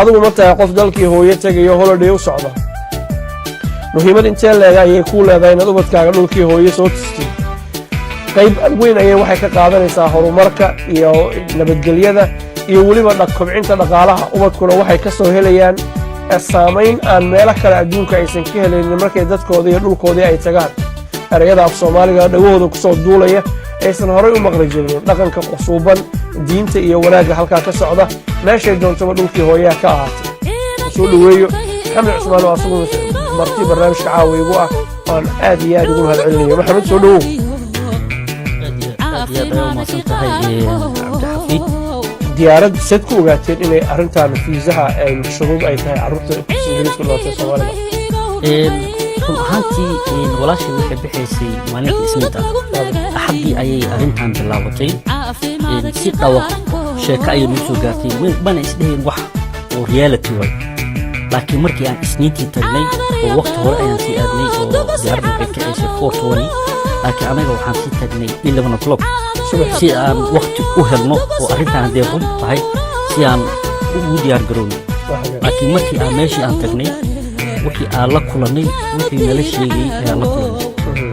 Adigu ma tahay qof dalkii hooyo tegayo, holiday u socda? Muhiimad intee leega ayay kuu leedahay inaad ubadkaaga dhulkii hooyo soo tustid? Qayb weyn ayay waxay ka qaadanaysaa horumarka iyo nabadgelyada iyo weliba kobcinta dhaqaalaha. Ubadkuna waxay ka soo helayaan saamayn aan meelo kale adduunka aysan ka helaynin markay dadkoodii iyo dhulkoodii ay tagaan. Ereyada af Soomaaliga dhagahooda kusoo duulaya aysan horay u maqli jirin, dhaqanka qusuuban, diinta iyo wanaagga halkaa ka socda, meeshay doontaba dhulkii hooyaha ka ahaatay. Soo dhoweeyo Maxamed Cusmaan oo asagu marti barnaamijka caawa igu ah, aan aad iyo aad ugu mahad celinayo. Maxamed, soo dhowow. Aad iyo aad ayaa umahadsan tahay, Cabdixafiid. Diyaarad seed ku ogaateen inay arrintan fiisaha shuruud ay tahay carruurta Ingiriisku dhalatay Soomaalida? Run ahaantii, walaashay waxay bixaysay maalinta Isniinta. Axaddii ayay arrintan bilaabatay. Si dhawaq sheeko ayay nagu soo gaartay, mana isdhehayn wax oo reality way. Laakiin markii aan Isniintii tagnay oo waqti hore ayaan sii aadnay, oo diyaaradda waxay kacaysay 4:20, laakiin anaga waxaan sii tagnay 11 o'clock si aan waqti u helno oo arrintan haddee run tahay si aan ugu diyaar garowno. Laakiin markii aan meeshii aan tagnay, wixii aan la kulannay, wixii nala sheegayey ayaan la kulannay.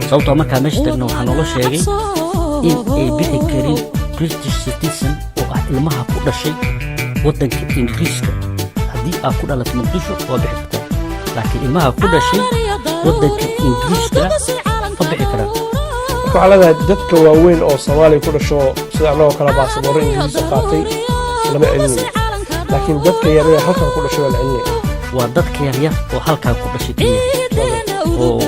Sababtoo markaan meesha tagna, waxaa noola sheegay in ay bixi karin British citizen oo ah ilmaha ku dhashay waddanka Ingiriiska. Haddii aad ku dhalatay Muqdisho, waa bixi kartaa, laakiin ilmaha ku dhashay waddanka Ingiriiska ma bixi karaan. Marka waxaa leedahay dadka waaweyn oo Soomaaliya ku dhasho, sida annagoo kale, baasaboorro Ingiriisa qaatay, lama celinayo, laakiin dadka yaryar halkan ku dhashay waa la celinaya. Waa dadka yaryar oo halkaa ku dhashay keliya oo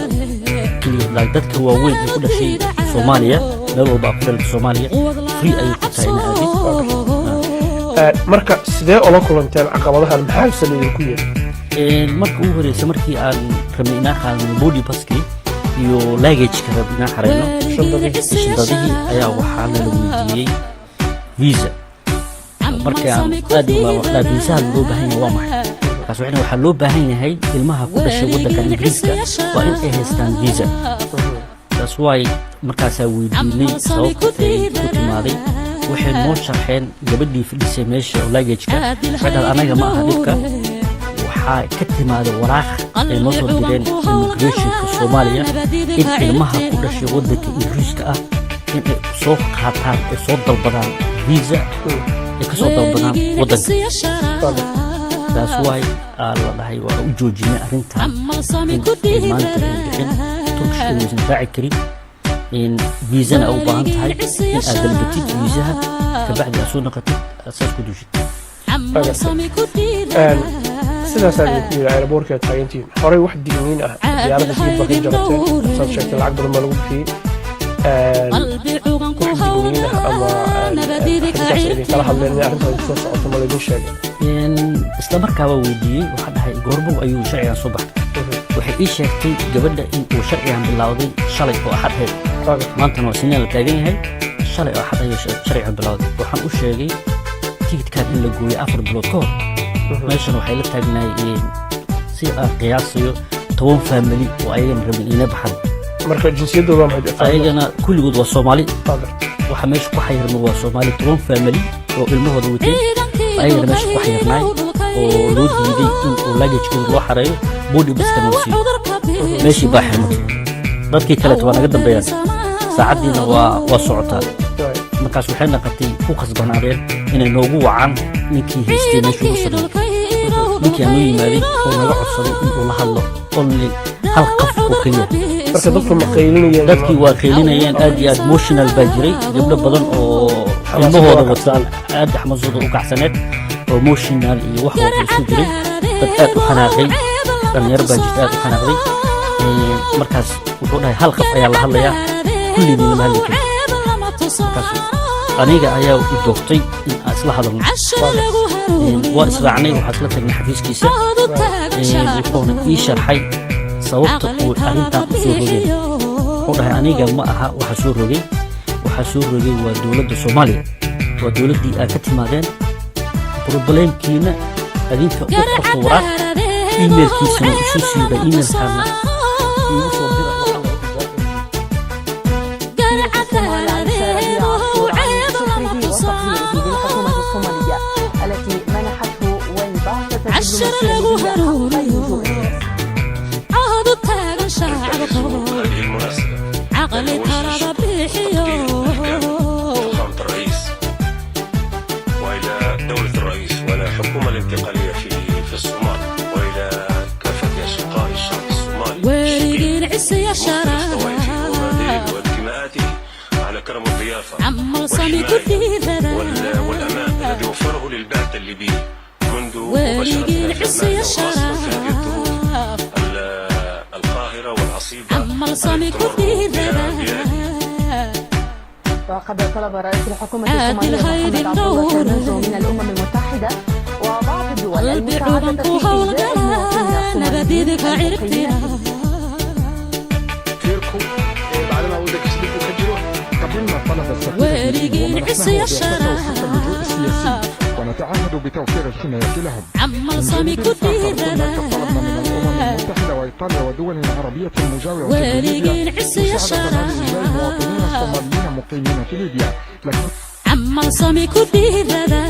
keliya. Like dadka waaweyn ee ku dhashay Soomaaliya, meel walba aa ku dhalatay Soomaaliya, free ayay ku tahay in aadid. Marka sidee ula kulanteen caqabadahan? Maxaa idinku yiri? Marka ugu horeysa, markii aan rabnay inaan qaadano boarding passkii iyo luggageka, rabnay inaan xareyno shandadihii, ayaa waxaa nala weydiiyey visa. Markii aan aad uga viisaha loo baahan yahay waa maxay, markaas waxaa loo baahan yahay ilmaha ku dhashay waddanka Ingiriiska waa in ay haystaan visa. Taas waay markaasaa weydiinay sababta ay ku timaaday. Waxay noo sharxeen gabadhii fadhisay meesha oo luggageka. Waxay dhahday, anaga ma aha dhibka, waxaa ka timaaday waraaq ay noo soo direen immigrationka Soomaaliya in ilmaha ku dhashay waddanka Ingiriiska ah in ay soo qaataan, ay soo dalbadaan visa, ay ka soo dalbadaan waddanka. Taas waay aa la dhahay waa u joojinay arrintan in ay maanta ay bixin Turkish aysan raaci karin in viisana u baahan tahay in aad dalbatid viisaha, kabacdi aad soo noqotid, aad saas ku dushid. Sidaasaa idinku yidhi airportka taagantihiin, horey wax digniin ah, diyaaradda tigid baa ka jarateen, saad sheegtay, lacag badan baa lagu bixiyey, wax digniin ah ama arrintaas idinkala hadleen in arrintaas soo socoto ma laydin sheegay? Isla markaa waa weydiiyey. Waxaa dhahay, goormow ayuu sharcigan soo baxay? Waxay ii sheegtay gabadha in uu sharcigan bilowday shalay oo Axad ahayd. Maantana waa Isniin la taagan yahay. Shalay oo Axad ayuu sharcigan bilowday. Waxaan u sheegay tigidkan in la gooyay 4 bilood ka hor. Meeshan waxay la taagnaay, si aan qiyaasayo, 10 family oo ayagana rabin inay baxan. Marka jinsiyaddooda waa maxay? Ayagana kulligood waa Soomaali. Waxa meesha ku xayirma waa Soomaali. 10 family oo ilmahooda wateen ayagana meesha ku xayirnaay oo loo diiday in uu luggagekooda loo xareeyo, boarding passkana la siiyo. Meeshii baa xirmatay, dadkii kaleeto waa naga dambeeyaan, saacaddiina waa socotaa. Markaas waxay naqatay ku khasbanaadeen inay noogu wacaan ninkii haystay meesha ugu sarreeyay. Ninkii aan noo yimaaday oo naga codsaday in uu la hadlo only hal qof oo keliya. Marka dadku ma qaylinayeen? Dadkii waa qaylinayeen aad iyo aad. Emotional baa jiray. Gabdho badan oo ilmahooda wataan aad xamaasadooda u kacsaneed oo emotional iyo wax walba isku jiray. Dad aad u xanaaqay, dhalinyaro baa jirta aad u xanaaqday. Markaas wuxuu dhahay, hal qof ayaa la hadlayaa, kulligiin lama hadli karin. Markaas aniga ayaa i doortay in aan isla hadalno. Waa israacnay, waxaa isla tagnay xafiiskiisa. Wuxuuna ii sharxay sababta uu arrintan u soo rogay. Wuxuu dhahay, aniga ma aha waxa soo rogay, waxaa soo rogay waa dowladda Soomaaliya, waa dowladdii aad ka timaadeen. Problemkiina adinka u qorto waraaq, emailkiisana isu siiba, emailkaana iigu soo dira. الصومال عيسى ربيع عاشور عن شكره وتقديره للحكومة الصومالية التي منحته والبعثة. Cashar الدبلوماسية lagu الليبية حق hanuuniyo اللجوء. Cahdu taagan shacabko هذه المناسبة caqli talada bixiyo. فخامة الرئيس وإلى دولة الرئيس وإلى الحكومة الانتقالية في الصومال وإلى كافة أشقاء الشعب الصومالي Weligiin cisiya الشقيق sharaf بمختلف طوائفه ومبادئه وانتماءاته على كرم الضيافة camal sami ku والحماية dhiirada والأمان الذي وفره للبعثة الليبية منذ Weligiin مباشرتها في cisiya أماننا وخاصة في هذه الظروف sharaf القاهرة والعصيبة camal sami التي ku تمر dhiirada بها بلادي. وقد طلب رئيس الحكومة عادل الصومالية هايدي محمد عبد الله الدور. فرماجو من الأمم المتحدة وبعض الدول qalbi المساعدة cuban في ku إجلاء howlgala المواطنين nabadida ka الصوماليين ciribtira. Safiirku bacdama waddankiisa dib uu ka jiro. قبلنا طلب السفير الليبي Weligiin ومنحناه cisiya بعثته حق اللجوء السياسي sharaf ونتعهد بتوفير الحماية لهم. Camal من sami جانب ku آخر dhiirada هناك طلبنا من الأمم المتحدة وإيطاليا ودول العربية المجاورة لليبيا Weligiin cisiya مساعدتنا لإجلاء المواطنين sharaf الصوماليين المقيمين في ليبيا لكن Camal sami ku dhiirada.